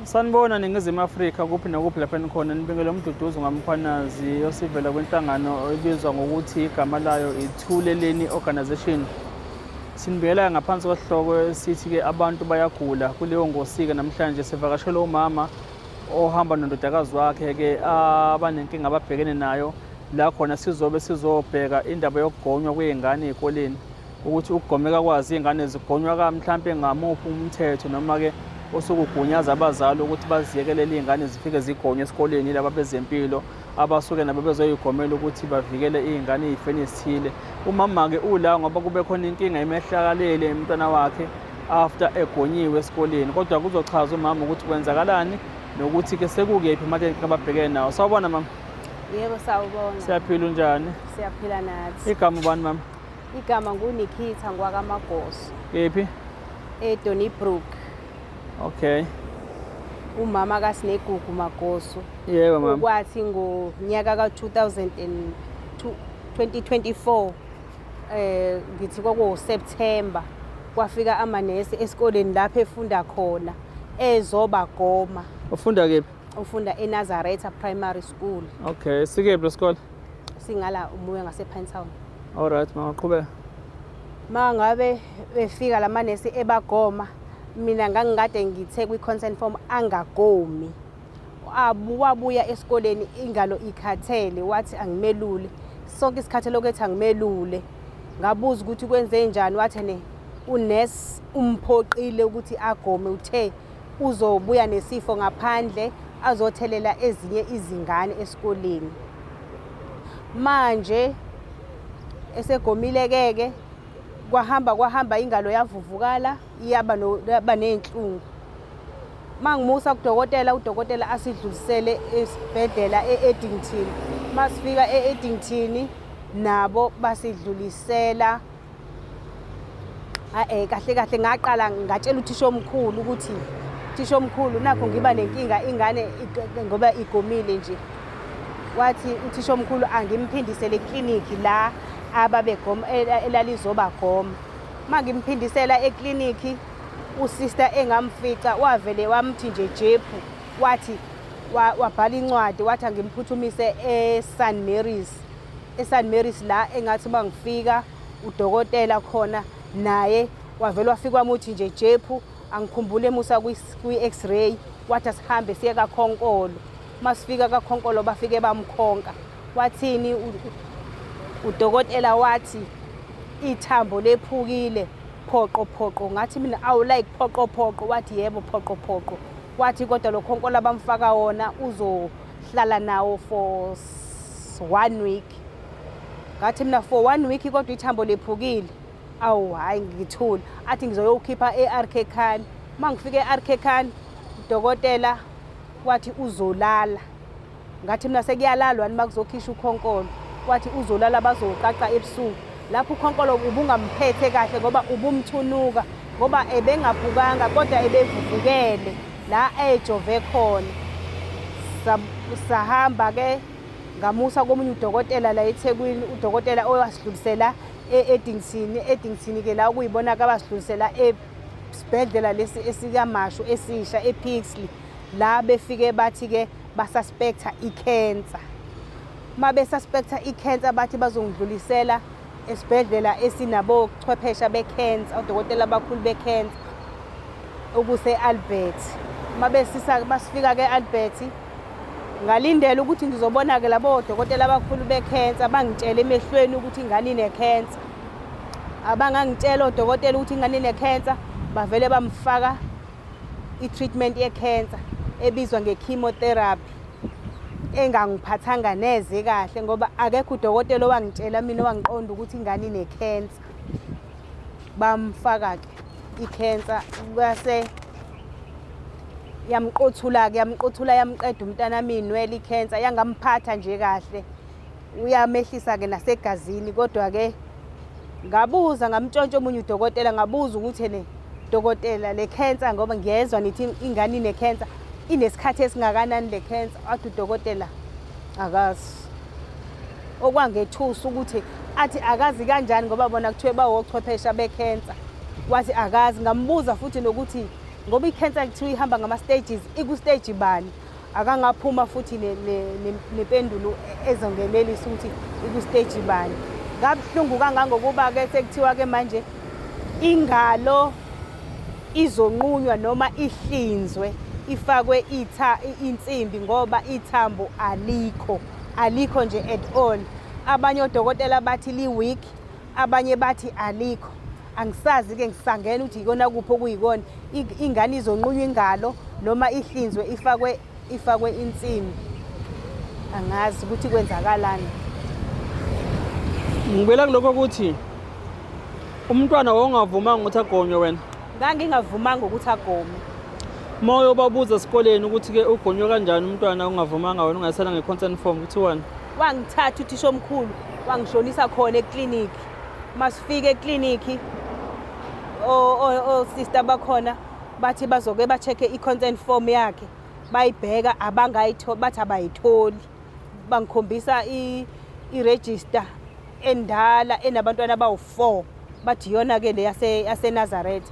Sanibona Ningizimu Afrika kuphi nakuphi lapha enikhona nibingele uMduduzi ngaMkhwanazi osivela kwinhlangano ebizwa ngokuthi igama layo iThuleleni Organization. Sinibikela ngaphansi kwesihloko esithi-ke abantu bayagula. Kuleyo ngosi-ke namhlanje sivakashele umama ohamba nondodakazi wakhe-ke abanenkinga ababhekene nayo la khona sizobe sizobheka indaba yokugonywa kwey'ngane ey'koleni ukuthi ukugomeka kwazo iy'ngane zigonywa ka mhlampe ngamuphi umthetho noma-ke osukugunyaza abazali ukuthi baziyekelele iy'ngane zifike zigonywe esikoleni laba bezempilo abasuke nabo bezoyigomela ukuthi bavikele iy'ngane ey'feni ezithile. Umama-ke ula ngoba kube khona inkinga emehlakalele umntwana wakhe after egonyiwe esikoleni, kodwa kuzochaza umama ukuthi kwenzakalani nokuthi-ke sekukephi manje ababhekene nawo. Sawubona mama. Yebo, sawubona. Siyaphila, unjani? Siyaphila nathi. Igama ubani mama? Igama nguNikhitha ngwakaMagoso. Kephi? eDonnybrook. Okay. Umama kaSinegugu Magoso. Yebo mama. Okwathi ngonyaka ka-2002 2024 ngithi kwakuwu September kwafika amanesi esikoleni lapho efunda khona ezobagoma. Ufunda kephi? Ufunda eNazaretha Primary School. Okay, sikephi lesikole? Singala umuya ngase Pinetown. All right, mama qhubeka. Mangabe befika lamanesi ebagoma, mina ngangikade ngithe kwi-consent form angagomi. Wabuya esikoleni ingalo ikhathele, wathi angimelule. Sonke isikhathi lokhu ethi angimelule. Ngabuza ukuthi kwenze njani, wathi ne unesi umphoqile ukuthi agome, uthe uzobuya nesifo ngaphandle azothelela ezinye izingane esikoleni. Manje esegomile-ke ke kwahamba kwahamba ingalo yavuvukala yaba yaba ney'nhlungu. Mangimusa kudokotela, udokotela asidlulisele esibhedlela e-Addington. Masifika e-Addington nabo basidlulisela kahle kahle ngaqala ngatshela uthisha omkhulu ukuthi thisha omkhulu nakho ngiba nenkinga ingane ngoba igomile nje. Wathi uthisha omkhulu angimphindisele eklinikhi la ababegoma elalizobagoma. Uma ngimphindisela eklinikhi usister engamfica wavele wamthi nje jephu, wathi wabhala incwadi wathi angimphuthumise e-St Mary's. E-St Mary's la engathi uma ngifika udokotela khona naye wavele wafika wamuthi nje jephu, angikhumbule emusa kwi-x-ray, wathi asihambe siye kaKhonkolo. Masifika kaKhonkolo bafike bamkhonka. Wathini udokotela? Wathi ithambo lephukile phoqo phoqo. Ngathi mina awu like phoqo phoqo, wathi yebo phoqo phoqo. Wathi kodwa lo khonkolo abamfaka wona uzohlala nawo for 1 week. Ngathi mina for 1 week kodwa ithambo lephukile. Awu hhayi ngithule. Athi ngizoyowukhipha e-RK Khan. Uma ngifika e-RK Khan udokotela wathi uzolala. Ngathi mina sekuyalalwa yini makuzokhishwa ukhonkolo? Wathi uzolala bazowuqaqa ebusuku. Lapho ukhonkolo ubungamphethe kahle ngoba ubumthunuka ngoba ebengaphukanga kodwa ebevuvukele la ejove khona. Sahamba-ke ngamusa komunye udokotela la eThekwini, udokotela owasidlulisela e-Addington. E-Addington-ke la okuyibona-ke abasidlulisela esibhedlela lesi esikaMashu esisha ePixley. La befike bathi-ke basuspecta i-cancer. Uma besuspecta i-cancer bathi bazongidlulisela esibhedlela esinabochwephesha be-cancer, odokotela abakhulu be-cancer okuse-Albert. Uma besisa masifika-ke e-Albert ngalindela ukuthi ngizobona-ke labo dokotela abakhulu be-cancer bangitshele emehlweni ukuthi ingane ine-cancer. Abangangitshela odokotela ukuthi ingane ine-cancer, bavele bamfaka i-treatment ye-cancer ebizwa nge-chemotherapy engangiphathanga neze kahle ngoba akekho udokotela owangitshela mina owangiqonda ukuthi ingane ine-cancer. Bamfaka-ke i-cancer kwase yamqothula-ke, yamqothula yamqeda umntanami iy'nwele i-cancer, yangamphatha nje kahle. Uyamehlisa-ke nasegazini kodwa-ke ngabuza ngamtshontsha omunye udokotela ngabuza ukuthi ene dokotela le cancer ngoba ngiyezwa nithi ingane ine-cancer inesikhathi esingakanani le cancer? Wathi udokotela akazi. Okwangethusa ukuthi athi akazi kanjani ngoba bona kuthiwe bawochwephesha be-cancer. Wathi akazi. Ngambuza futhi nokuthi Ngoba i-cancer kuthiwa ihamba ngama-stages, iku-stage bani? Akangaphuma futhi nempendulo ezongenelisa ukuthi iku-stage bani. Kabuhlungu kangangokuba-ke sekuthiwa-ke manje ingalo izonqunywa noma ihlinzwe ifakwe itha insimbi ngoba ithambo alikho, alikho nje at all. Abanye odokotela bathi li-weak, abanye bathi alikho. Angisazi-ke ngisangena ukuthi yikona kuphi okuyikona. Ingane izonqunywa ingalo noma ihlinzwe ifakwe insimbi. Angazi ukuthi kwenzakalani. Ngibuyela kulokho ukuthi umntwana wawungavumanga ukuthi agonywe wena. Ngangingavumanga ukuthi agome. Uma uyobabuza esikoleni ukuthi-ke ugonywe kanjani umntwana ungavumanga wena ungayisana nge-consent form, kuthiwani? Wangithatha uthisha omkhulu wangishonisa khona ekliniki. Masifika ekliniki osista bakhona bathi bazoke ba-check-e i-consent form yakhe, bayibheka abangayitholi, bathi abayitholi. Bangikhombisa i-register endala enabantwana abawu-4, bathi iyona-ke le yaseNazaretha.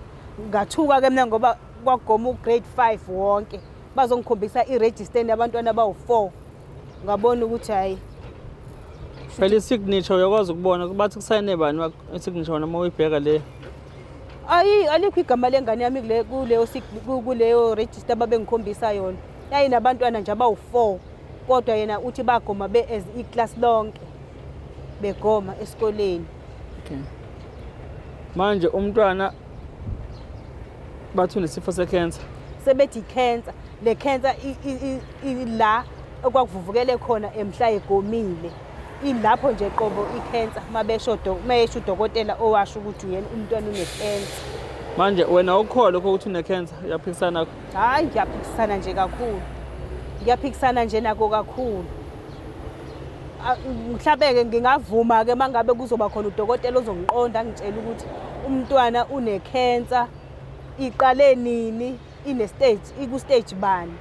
Ngathuka-ke mina ngoba kwagoma u-grade 5 wonke, bazongikhombisa i-register enabantwana abawu-4. Ngabona ukuthi hhayi. Phela i-signature uyakwazi ukubona, bathi kusayine bani i-signature wena uma uyibheka le. Ayi, alikho igama lengane yami kuleyo register ababengikhombisa yona. Yayinabantwana nje abawu-4, kodwa yena uthi bagoma be as i-class lonke begoma esikoleni. Okay. Manje umntwana bathi unesifo se-cancer. Sebethi i-cancer, le cancer la okwakuvuvukele khona emhla egomile. Ilapho nje qobo i-cancer mabesho mayesho udokotela owasho ukuthi uyena umntwana une-cancer. Manje wena ukholwa lokho ukuthi une-cancer, uyaphikisana nakho? Hhayi, ngiyaphikisana nje kakhulu. Ngiyaphikisana nje nako kakhulu. Mhlawumbe-ke ngingavuma-ke uma ngabe kuzoba khona udokotela ozongiqonda angitshele ukuthi umntwana une-cancer, iqale nini, ine-stage, iku-stage bani.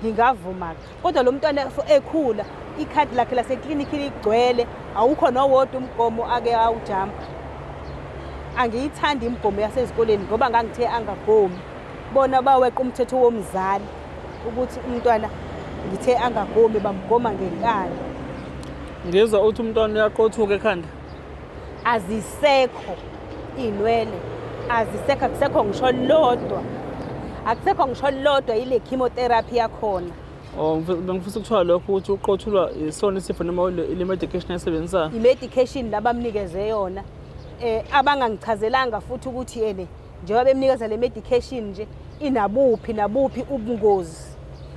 Ngingavuma-ke. Kodwa lo mntwana ekhula, ikhadi lakhe laseklinikhi ligcwele, awukho nowodwa umgomo ake awujampa. Angiyithandi imigomo yasezikoleni ngoba ngangithe angagomi. Bona baweqa umthetho womzali ukuthi umntwana ngithe angagomi, bamgoma ngenkani. Ngizwa uthi umntwana uyaqothuka ekhanda. Azisekho iy'nwele, azisekho, akusekho ngisho olulodwa. Akusekho ngisho olulodwa ile chemotherapy yakhona. Oh, bengifisa ukuthola lokho ukuthi uqothulwa isona isifo noma ile medication ayisebenzisayo. I-medication labamnikeze yona abangangichazelanga futhi ukuthi ene njengoba bemnikeza le medication nje inabuphi nabuphi ubungozi.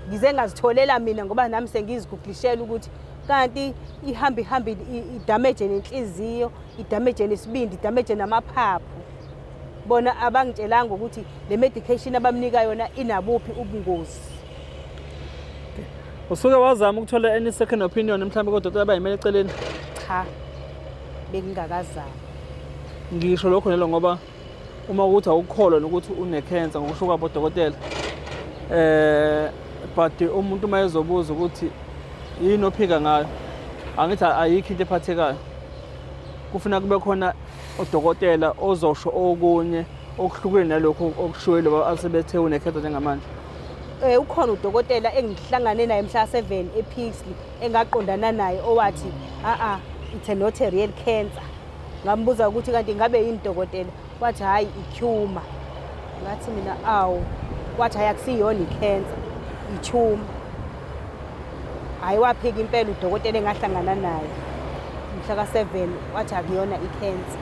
Ngize ngazitholela mina ngoba nami sengiziguglishela ukuthi kanti ihambe ihambe idamage nenhliziyo, idamage nesibindi, idamage namaphaphu. Bona abangitshelanga ukuthi le medication abamnika yona inabuphi ubungozi. Usuke wazama ukuthola any second opinion mhlawumbe kodokotela abayimele eceleni? Cha, bengingakazami. Ngisho lokho nelo ngoba uma ukuthi awukholwa nokuthi une-cancer ngokusho kwabo dokotela, but umuntu uma ezobuza ukuthi yini ophika ngayo, angithi ayikho into ephathekayo. Kufuna kube khona udokotela ozosho okunye okuhlukile nalokhu okushiwo yiloba asebethe une-cancer njengamanje. Ukhona udokotela engihlangane naye mhla 7 ePixley engaqondana naye owathi a-a it's not a real cancer. Ngambuza ukuthi kanti ngabe yini dokotela, wathi hhayi i-tumor. Ngathi mina awu, wathi hhayi akusiyona i-cancer, i-tumor. Hhayi waphika impela udokotela engahlangana naye mhla ka-7, wathi akuyona i-cancer.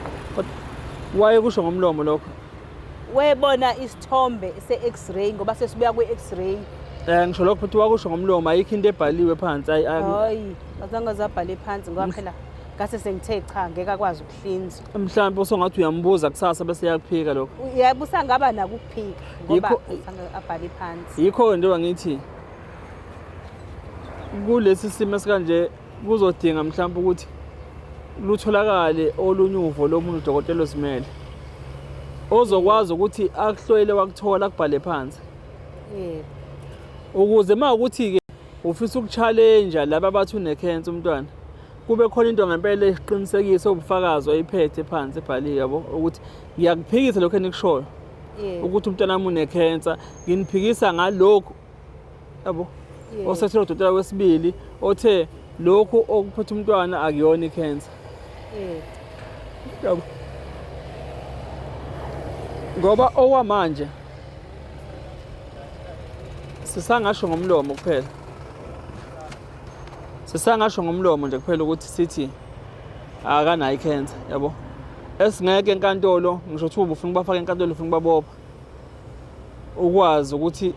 Waye kusho ngomlomo lokho? Webona isithombe se-x-ray ngoba sesibuya kwi-x-ray. Ngisho lokho futhi wakusho ngomlomo, ayikho into ebhaliwe phansi. Hayi, azange zabhale phansi ngoba phela ngase sengithe cha ngeke akwazi ukuhlinzwa. Mhlawumbe usongathi uyambuza kusasa bese iyakuphika lokho. Yebo, usangaba nako ukuphika ngoba azange abhale phansi. Yikho njengoba ngithi kulesi simo esikanje kuzodinga mhlawumbe ukuthi lutholakale olunye uvo lomunye udokotela ozimele ozokwazi ukuthi akuhlolele wakuthola akubhale phansi. Yebo. Ukuze uma ukuthi-ke ufisa uku-challenge laba abathi une-cancer umntwana, kube khona into ngempela esiqinisekiso ubufakazi oyiphethe phansi ebhaliwe yabo ukuthi ngiyakuphikisa lokho enikushoyo. Ukuthi umntwana wami une-cancer, nginiphikisa ngalokhu, yabo. Osethola udokotela wesibili othe lokhu okuphethe umntwana akuyona i-cancer. Yabo. Ngoba okwamanje sisangasho ngomlomo kuphela. Sisangasho ngomlomo nje kuphela ukuthi sithi akanayo i-cancer, yabo. Esingeke enkantolo, ngisho kuthiwa ubufuna ukubafaka enkantolo, ufuna ukubabopha, ukwazi ukuthi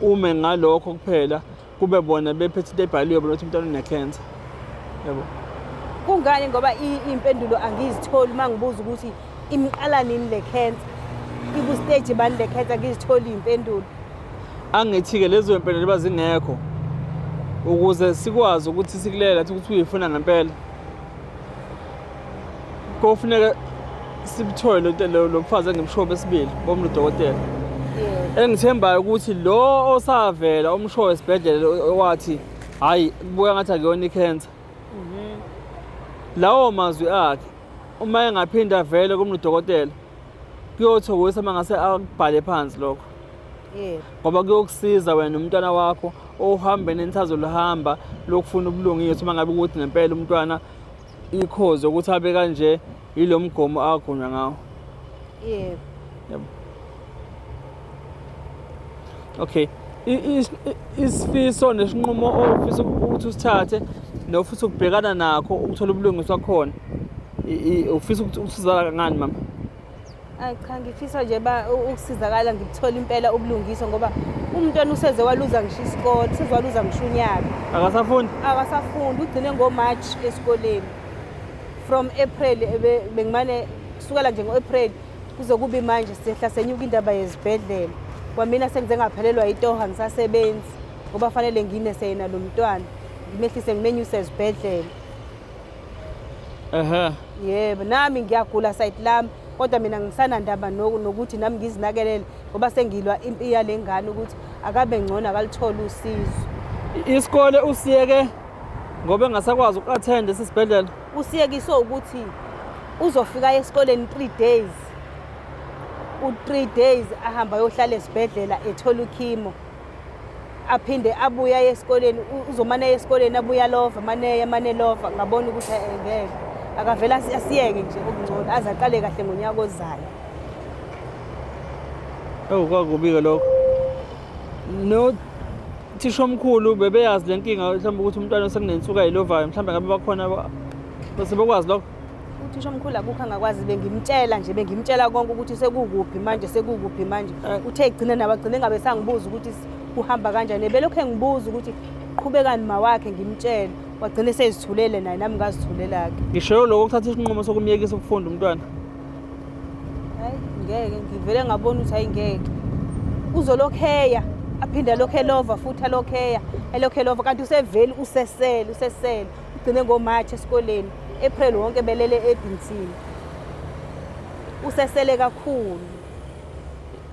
ume ngalokho kuphela, kube bona bephethe into ebhaliwe bona ukuthi umntwana une-cancer, yabo. Kungani? Ngoba iy'mpendulo angizitholi uma ngibuza ukuthi imqala nini le cancer, iku-stage bani le cancer, angizitholi iy'mpendulo. Angithi-ke lezo y'mpendulo uba zingekho ukuze sikwazi ukuthi sikulela ukuthi uyifuna ngempela, kofuneka sibuthole lo lo mfazi engimshoyo besibili bomlo dokotela. Engithembayo ukuthi lo osavela umshoyo esibhedlela owathi hayi kubuka ngathi akuyona i-cancer. Lawo mazwi akhe uma engaphinda avele kumlo dokotela kuyothokozisa uma ngase akubhale phansi lokho. Ngoba kuyokusiza wena nomntwana wakho ohambeni enithazoluhamba lokufuna ubulungiswa uma ngabe ukuthi ngempela umntwana ikhozi ukuthi abe kanje yilo mgomo agonywa ngawo. Yebo. Yebo. Okay. Isifiso nesinqumo ofisa ukuthi usithathe nofisa ukubhekana nakho ukuthola ubulungiswa khona. Ufisa ukuthi usizakala ngani mama? Ayi cha, ngifisa nje ba ukusizakala, ngibuthola impela ubulungiswa ngoba umntwana useze waluza ngisho isikole, useze waluza ngisho unyaka. Akasafundi? Akasafundi, ugcine ngo-March esikoleni. From April bengimane kusukela nje ngo-April kuze kube manje sehla senyuka indaba yezibhedlela. Kwamina sengize ngaphelelwa itoho, angisasebenzi ngoba fanele nginese yena lo mntwana, ngimehlise ngimenyuse ezibhedlela. Ehhe. Yebo, nami ngiyagula side lami, kodwa mina ngisanandaba nokuthi nami ngizinakelele ngoba sengilwa impi yale ngane ukuthi akabe ngcono, akalithole usizo. Isikole usiyeke ngoba engasakwazi uku-attend esibhedlela. Usiyekiswe ukuthi uzofika esikoleni 3 days. U-3 days ahamba ayohlala esibhedlela ethola ukhimo. Aphinde abuye aye esikoleni, uzomane aye esikoleni abuye alova, mane mane lova, ngabona ukuthi ngeke. Akavele asiyeke nje okungcono, aze aqale kahle ngonyaka ozayo. Ewu, kwakubi-ke lokho. No thisha omkhulu bebeyazi le nkinga mhlawumbe ukuthi umntwana sekunensuku ayilovayo, mhlawumbe ngabe bakhona bese bekwazi lokho. Uthisha omkhulu akukho angakwazi, bengimtshela nje, bengimtshela konke ukuthi sekukuphi manje, sekukuphi manje. Uthe egcina nawe agcine ngabe sangibuza ukuthi kuhamba kanjani, belokhu engibuza ukuthi qhubekani mawakhe, ngimtshele, wagcina sezithulele naye, nami ngazithulela-ke. Ngisho lokho kuthatha isinqumo sokumyekisa ukufunda umntwana. Hayi ngeke, ngivele ngabona ukuthi hayi ngeke. Uzolokheya aphinde alokhu elova futhi, alokheya elokhu elova, kanti useveli usesele, usesele. Ugcine ngo-March esikoleni, April wonke belele eDintsini. Usesele kakhulu.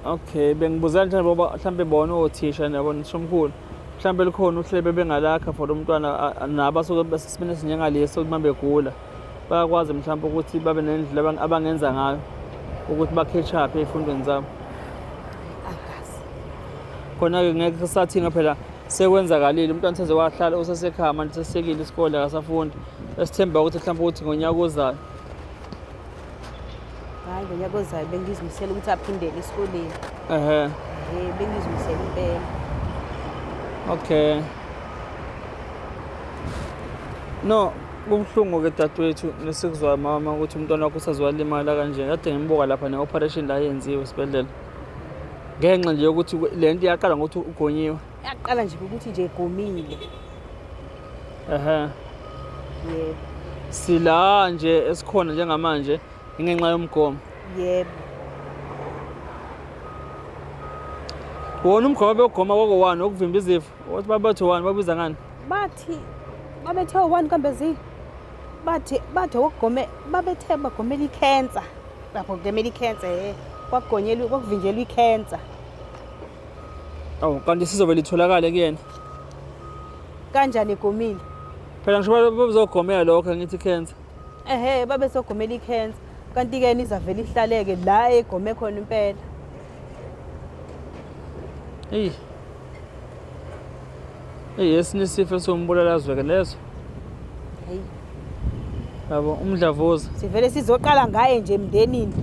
Okay, bengibuzela nje ngoba mhlambe bona othisha nabo nisho omkhulu. Mhlambe likhona uhlelo bebengalakha for umntwana nabo asuke besesimeni esinjengaleso uma begula. Bayakwazi mhlambe ukuthi babe nendlela abangenza ngayo ukuthi ba-catch up ey'fundweni zabo. Angazi. Khona-ke ngeke sathina phela sekwenzakalile, umntwana seze wahlala usesekhaya manje, sesekile isikole akasafundi. Esithemba ukuthi mhlawumbe ukuthi ngonyaka ozayo. Hayi ngonyaka ozayo bengizimisele ukuthi aphindele esikoleni. Ehhe. Bengizimisele impela. Okay. No, kubuhlungu-ke dadewethu nesikuzwayo mama ukuthi umntwana wakho usazowalimala kanje. Kade ngimbuka lapha ne-operation la yenziwe esibhedlela. Ngenxa nje yokuthi le nto iyaqala ngokuthi ugonyiwe. Yaqala nje ukuthi nje egomile. Ehhe. Yebo. Sila nje esikhona njengamanje ngenxa yomgomo. Yebo. Wona umgomo bewugoma kwakowani okuvimba izifo. Wathi babethi wani, babiza ngani? Bathi babethe wani kambe zi bathi bathi okugome babethe bagomela ikhensa. Bagomela ikhensa kwagonyelwa kwakuvinjelwa ikhensa. Awu kanti sizobe litholakale kuyena. Kanjani egomile? Phela ngisho babezogomela lokho ngithi ikhensa. Ehhe babezogomela ikhensa. Kanti-ke yena izavele ihlaleke la egome khona impela. Eyi. Eyi esinye isifo esiwumbulalazwe-ke leso. Hayi. Yabo umdlavuza. Sivele sizoqala ngaye nje emndenini.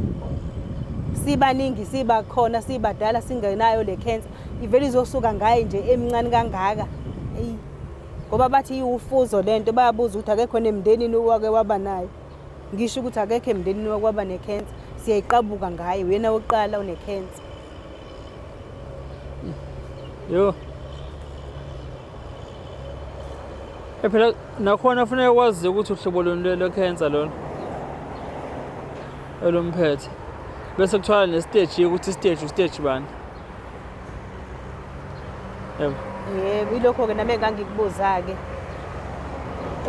Sibaningi siba khona sibadala singenayo le cancer. Ivele izosuka ngaye nje emncane kangaka. Eyi. Ngoba bathi iwufuzo lento bayabuza ukuthi akekho nemndenini owake waba nayo. Ngisho ukuthi akekho emndenini owake waba ne-cancer. Siyayiqabuka ngaye uyena wokuqala one-cancer. Yo. Eh phela nakhona kufuneka kwaziwe ukuthi uhlobo luni lwe-cancer lona olumphethe. Bese kuthiwa ne-stage ukuthi stage u-stage bani. Yebo. Yebo, ilokho-ke nami engangikubuza-ke.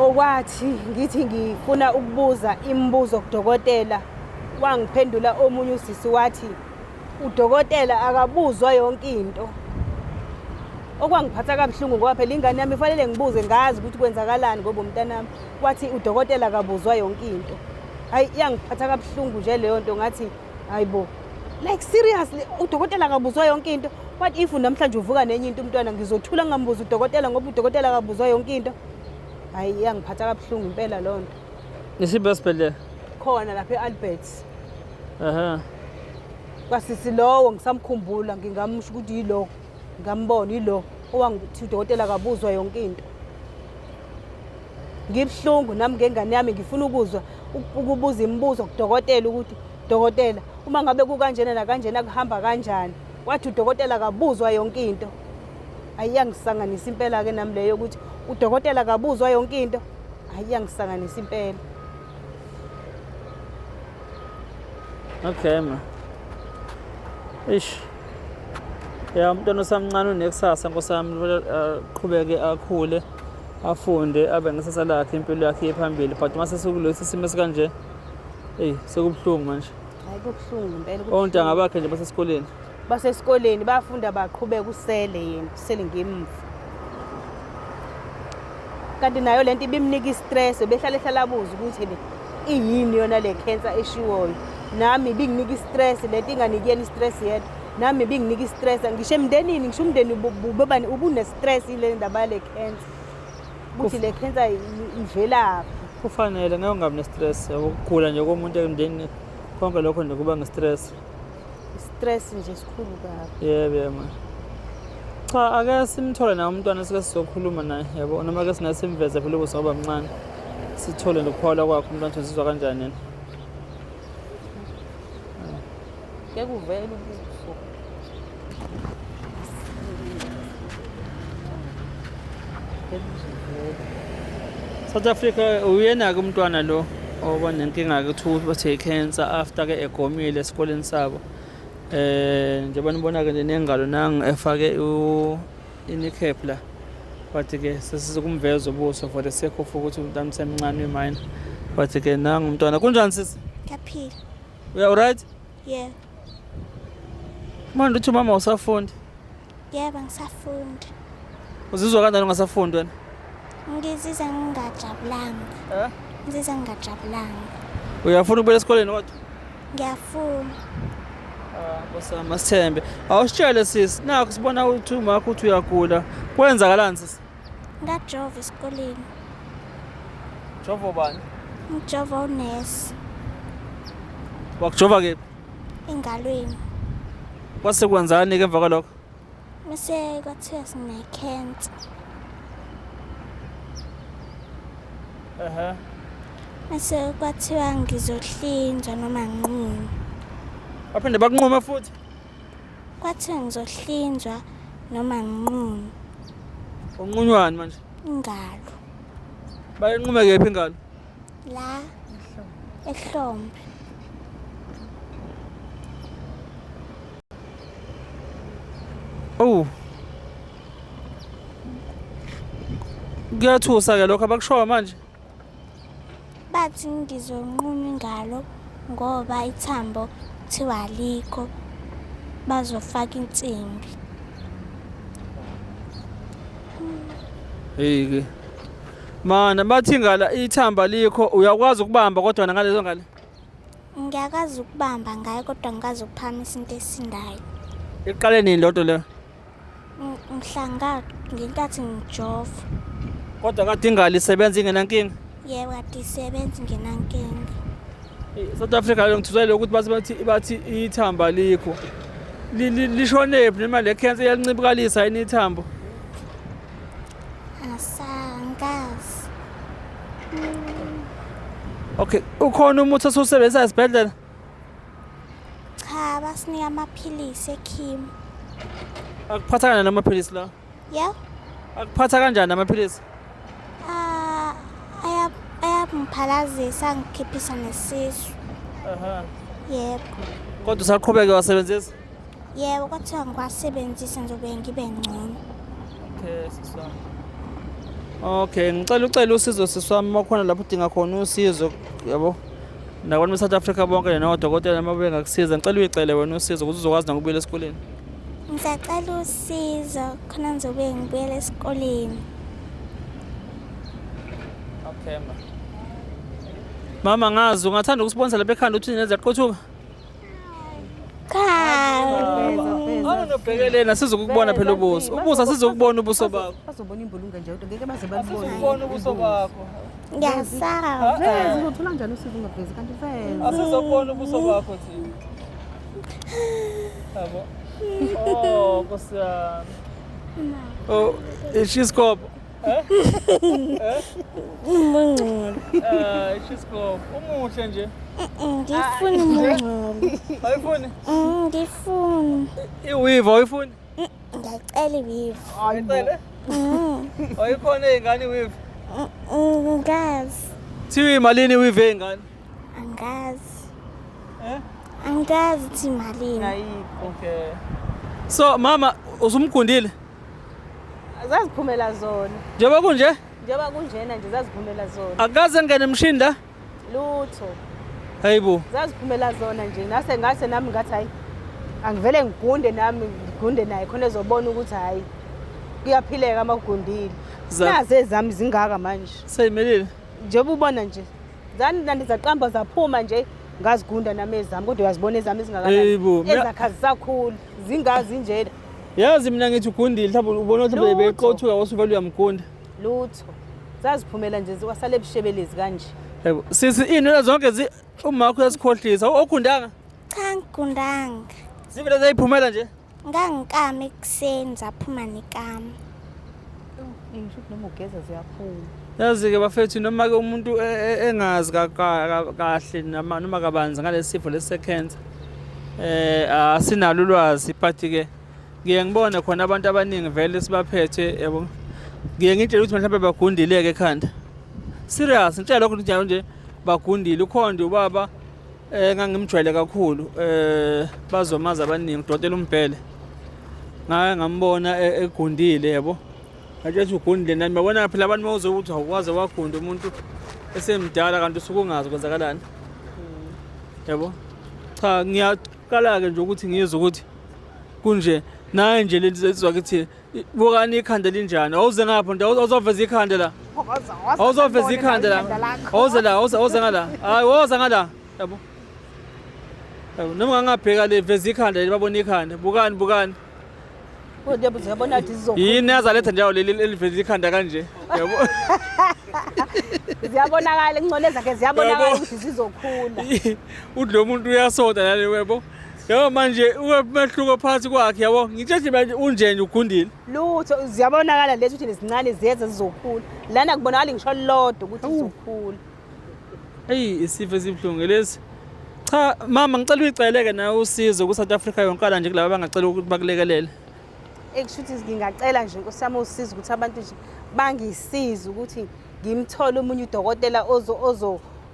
Okwathi ngithi ngifuna ukubuza imibuzo kudokotela, wangiphendula omunye usisi wathi udokotela akabuzwa yonke into. Okwangiphatha kabuhlungu ngoba phela ingane yami ifanele ngibuze ngazi ukuthi kwenzakalani ngoba umntanami wathi udokotela akabuzwa yonke into. Hayi iyangiphatha kabuhlungu nje leyo nto ngathi hayibo. Like seriously udokotela akabuzwa yonke into. What if namhlanje uvuka nenye into umntwana ngizothula ngingambuzi udokotela ngoba udokotela akabuzwa yonke into. Hayi iyangiphatha kabuhlungu impela leyo nto. Isiphi esibhedlela? Khona lapha e-Alberts. Ehhe. Kwasisi lowo ngisamkhumbula ngingamsho ukuthi yilo ngambona yilo owangithi udokotela akabuzwa yonke into. Ngibuhlungu nami ngengane yami ngifuna ukuzwa ukubuza imibuzo kudokotela ukuthi dokotela uma ngabe kukanjena nakanjena kuhamba kanjani. Wathi udokotela akabuzwa yonke into. Ayiyangisanganisa impela ke nami leyo ukuthi udokotela akabuzwa yonke into. Ayiyangisanganisa impela. Okay ma. Eish. Ya umntwana osamncane unekusasa nkosi yami aqhubeke akhule afunde abe nesasa lakhe impilo yakhe iye phambili but uma sesikulesi simo esikanje eyi sekubuhlungu manje. Hayi kubuhlungu impela. Ontanga bakhe nje basesikoleni. Basesikoleni bayafunda baqhubeka usele yena usele ngemva. Kanti nayo lento ibimnika i-stress behlale ehlala abuza ukuthi le iyini yona le cancer eshiwoyo. Nami ibinginika i-stress lento inganiki yena i-stress yedwa. Nami ibinginika i-stress ngisho emndenini ngisho umndeni ububani ubune-stress ile ndaba yale cancer. Ukuthi le cancer ivelaphi. Kufanele ngeke ungabi ne-stress ukugula nje komuntu emndenini konke lokho nje kuba nge-stress. Stress nje esikhulu kabi. Yebo yebo. Cha ake simthole naye umntwana sike sizokhuluma naye yabo noma ke singase simveze phela ubuso ngoba mncane. Sithole nokuphawula kwakhe umntwana ukuthi uzizwa kanjani yena. Ngeke uvele ubuso. South Africa uyena-ke umntwana lo oba nenkinga-ke kuthiwa bathe i-cancer after-ke egomile esikoleni sabo. Njengoba nibona-ke nje nengalo nangu efake i-kneecap la. But-ke sesizokumveza ubuso for the sake of ukuthi umntwana usemncane uyi-minor. But-ke nangu umntwana. Kunjani sisi? Ngiyaphila. Uya alright? Yebo. Manje uthi umama usafundi. Yebo ngisafundi. Uzizwa kanjani ungasafundi wena? Ngizizwa ngingajabulanga. Eh? Ngizizwa ngingajabulanga. Uyafuna ukubuyela esikoleni kodwa? Ngiyafuna. Ah, Nkosi yami asithembe. Awusitshele sisi, nakho sibona ukuthi umakho uthi uyagula. Kwenzakalani sisi? Ngajova esikoleni. Jova bani? Ngijova unesi Wakujova kephi? engalweni. Kwase kwenzani ke emva kwalokho? Mase kwathiwa sine-cancer. Ehhe. Mase kwathiwa ngizohlinzwa noma nginqunywe. Baphinde bakunqume futhi. Kwathiwa ngizohlinzwa noma nginqunywe. Unqunywani manje? Ingalo. Bayinqume kephi ingalo? La ehlombe. Oh. Kuyathusa ke lokho abakushoyo manje. Bathi ngizonquma ingalo ngoba ithambo kuthiwa alikho bazofaka insimbi. Hey ke. Mana bathi ingala ithamba likho uyakwazi ukubamba kodwa ngalezo ngale. Ngiyakwazi ukubamba ngayo kodwa ngikwazi ukuphakamisa into esindayo. Iqale nini lodwa leyo? Mhla ngenkathi ngijova. Kodwa kade ingalo isebenza ingenankinga? Yebo, kade isebenza ingenankinga. South Africa lo ngithuzele ukuthi bathi bathi bathi ithambo alikho. Lishonephi noma le cancer iyalincibikalisa yini ithambo? Asangazi. Okay, ukhona umuthi osewusebenzisa esibhedlela? Cha, basinika amaphilisi ekhimo. Akuphatha kanjani amaphilisi la? Yebo. Akuphatha kanjani amaphilisi? Ah, ayangiphalazisa angikhiphisa nesisu. Aha. Yebo. Kodwa usaqhubeke wasebenzisa? Yebo, kwathiwa ngiwasebenzise ngizobe ngibe ngcono. Okay, sisi wami. Okay, ngicela ucele usizo sisi wami uma khona lapho udinga khona usizo, yabo. Nabantu be-South Africa bonke nodokotela uma bengakusiza, ngicela uyicele wena usizo ukuze uzokwazi nokubuyela esikoleni. Ngisacela usizo khona ngizobe ngibuyela esikoleni. Okay, ma. Mama ngazi ungathanda ukusibonisa lapha ekhanda ukuthi neze yaqothuka? Cha. Awuna nobhekelena sizokubona phela ubuso. Ubuso asizokubona ubuso bakho. Bazobona imbulunga nje kodwa ngeke baze balibone. Asizokubona ubuso bakho. Ngiyasaba. Veza uzothola kanjani usizo ungavezi kanti veza. Asizokubona ubuso bakho thina. Yabo. Oh, Nkosi yami. Oh, ishiskop. Eh? Umungcolo. Eh, ishiskop. Umuhle nje. Ngifuna umungcolo. Awuyifuni? Ngifuna. I-weave awuyifuni? Ngiyacela i-weave. Uyicele? Ayikhona ey'ngane i-weave? Angazi. Thiwa imalini i-weave ey'ngane? Angazi. Eh? Angazi ukuthi imalini. Ayikho. Okay. So mama usumgundile? Zaziphumela zona. Njengoba kunje? Njengoba kunjena nje zaziphumela zona. Akaze ngene emshini la? Lutho. Hayibo. Zaziphumela zona nje. Ngase ngase nami ngathi hayi angivele ngigunde nami ngigunde naye khona ezobona ukuthi hayi kuyaphileka uma kugundile. Nazi ezami zingaka manje. Seyimelile. Njengoba ubona nje. Zani zaqamba zaphuma nje ngazigunda nami ezami kodwa uyazibona ezami ezingakanani. Ezakhe azisakhuli zingazi njena. Yazi mina ngithi ugundile mhlawumbe ubona ukuthi bebeqothuka wasuvele uyamgunda. Lutho. Zaziphumela nje wasale ebushebelezi kanje. Yebo. Sisi inwele zonke zi umakho uyasikhohlisa. Ogundanga? Cha ngigundanga. Zivele zayiphumela nje. Ngangikama ekuseni zaphuma nekama. Ngisho ukuthi noma ugeza ziyaphuma. Yazi-ke bafethu noma-ke umuntu engazi kahle noma kabanzi ngalesi sifo lesi sekhensa asinalo ulwazi but-ke ngiye ngibone khona abantu abaningi vele sibaphethe yabo. Ngiye ngitshele ukuthi mhlawumbe bagundile-ke ekhanda. Serious ngitshela lokho njalo nje bagundile. Ukhona nje ubaba engangimjwayele kakhulu bazomazi abaningi udokotela uMbhele. Ngake ngambona egundile yabo. Ngathi uthi ugundile nami yabona phela abantu mawuze ukuthi awukwazi wagunda umuntu esemdala kanti usuke ungazi kwenzakalani. Yabo. Cha ngiyaqala-ke nje ukuthi ngizwe ukuthi kunje naye nje leli lizwa kithi bukani ikhanda linjani. Awuze ngapha nje awuzoveza ikhanda la. Awuzoveza ikhanda la. Awuze la, awuze awuze ngala. Hayi woza ngala. Yabo. Yabo noma ngangabheka le veza ikhanda leli babona ikhanda. Bukani bukani. Kodwa uzabona ukuthi zizokhula. Yini azaletha njalo leli eliveza ikhanda kanje. Yabo. Ziyabonakala ingcole zakhe ziyabonakala Yabo. ukuthi zizokhula. Uthi lo muntu uyasonta nale webo. Yabo manje umehluko phakathi kwakhe yabo. Ngitshe nje manje unje nje ugundile. Lutho ziyabonakala lezi ukuthi lezincane ziyeza zizokhula. Lana kubonakala ngisho lodwa ukuthi zizokhula. Eyi isifo esibuhlungu lesi. Cha mama ngicela uyiceleke nawe usizo ku South Africa yonkana nje kulaba abangacela ukuthi bakulekelele. Ekusho ukuthi ngingacela nje Nkosi yami usizo ukuthi abantu nje bangisize ukuthi ngimthole omunye udokotela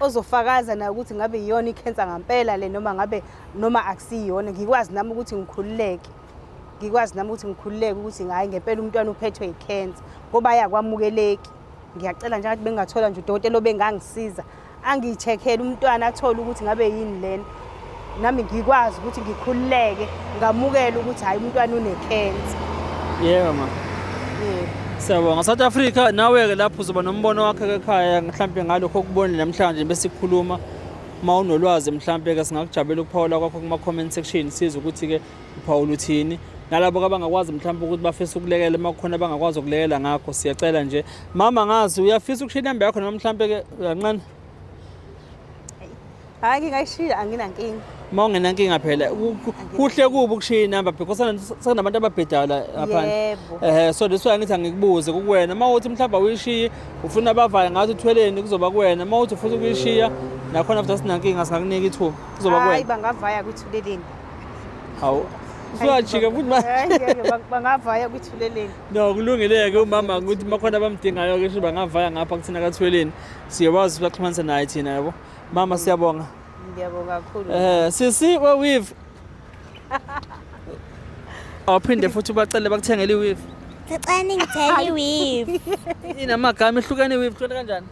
ozofakaza naye ukuthi ngabe iyona ikhensa ngampela le noma ngabe noma akusiyona ngikwazi nami ukuthi ngikhululeke. Ngikwazi nami ukuthi ngikhululeke ukuthi hayi ngempela umntwana uphethwe ikhensa ngoba ayakwamukeleki. Ngiyacela nje ngathi bengingathola nje udokotela obengangisiza angicheckele umntwana athole ukuthi ngabe yini lena nami ngikwazi ukuthi ngikhululeke ngamukele ukuthi hayi umntwana unekhensa. Yebo ma. Yebo. Siyabonga South Africa nawe ke lapho uzoba nombono wakho ekhaya mhlawumbe ngalokho okubonile namhlanje bese sikhuluma. Uma unolwazi mhlampe-ke singakujabulela ukuphawula kwakho kuma-comment section, sizwe ukuthi-ke uphawula uthini. Nalabo abangakwazi mhlawumbe ukuthi bafisa ukulekela, uma kukhona abangakwazi ukulekela ngakho, siyacela nje. Mama, ngazi uyafisa ukushiya inamba yakho noma mhlampe-ke uyanqena? Hhayi, ngingayishiya, anginankinga. Uma ungenankinga phela, kuhle kubi ukushiya inamba because sekunabantu ababhedayo la ngaphandle. Yebo. So that's why ngithi angikubuze kukuwena. Uma uthi mhlawumbe awuyishiyi, ufuna bavaye ngathi uthweleni, kuzoba kuwena. Uma uthi ufuna ukuyishiya, nakhona futhi asinankinga, singakunika ithuba. Kuzoba Hhayi, kuwena. bangavaya kwithuleleni. Hawu. Usuyajika futhi ma. Hhayi, ngeke, bangavaya kwithuleleni. No, kulungile-ke umama ukuthi makhona abamdingayo-ke sho bangavaya ngapha kuthina kaThweleni. Siyakwazi sibaxhumanise naye thina yabo. Mama, siyabonga. Ngiyabonga kakhulu. Sisi we weave. Awuphinde futhi ubacele bakuthengele i-weave. Sicela ningithele i-weave. Inamagama ehlukene i-weave, hlukene kanjani?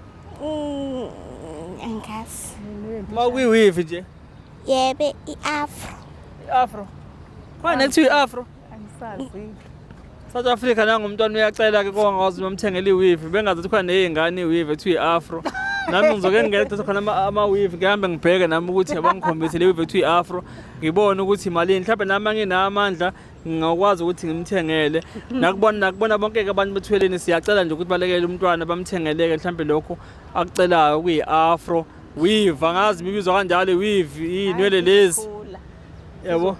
Angazi. Uma kuyi-weave nje. Yebe i-afro. I-afro. Khona nekuthiwa i-afro. Angisazi. South Africa nangumntwana uyacela-ke kongakwazi bamthengele i-weave, bengazi ukuthi khona ney'ngane i-weave ekuthiwa i-afro. Nami ngizoke ngingene kuthatha khona ama-weave, ngihambe ngibheke nami ukuthi abangikhombise le weave ekuthiwa i-afro, ngibone ukuthi imalini. Mhlawumbe nami anginawo amandla ngingakwazi ukuthi ngimthengele. Nakubona bonke-ke abantu bethweleni, siyacela nje ukuthi balekele umntwana bamthengeleke mhlawumbe lokhu akucelayo kuyi-afro weave. Angazi ibizwa kanjalo i-weave, iy'nwele lezi yabo.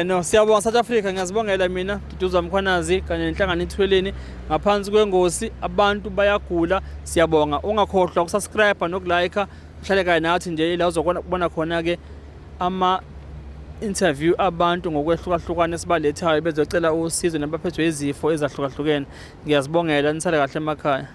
No, siyabonga South Africa, ngiyazibongela mina Duduza Mkhwanazi kanye nenhlangano iThweleni ngaphansi kwengosi abantu bayagula. Siyabonga, ungakhohlwa ukusubscribe nokulike, uhlale kanye nathi nje ila uzobona khona ke ama interview abantu ngokwehlukahlukana esibalethayo bezocela usizo nabaphethwe izifo ezahlukahlukene. Ngiyazibongela, nisale kahle emakhaya.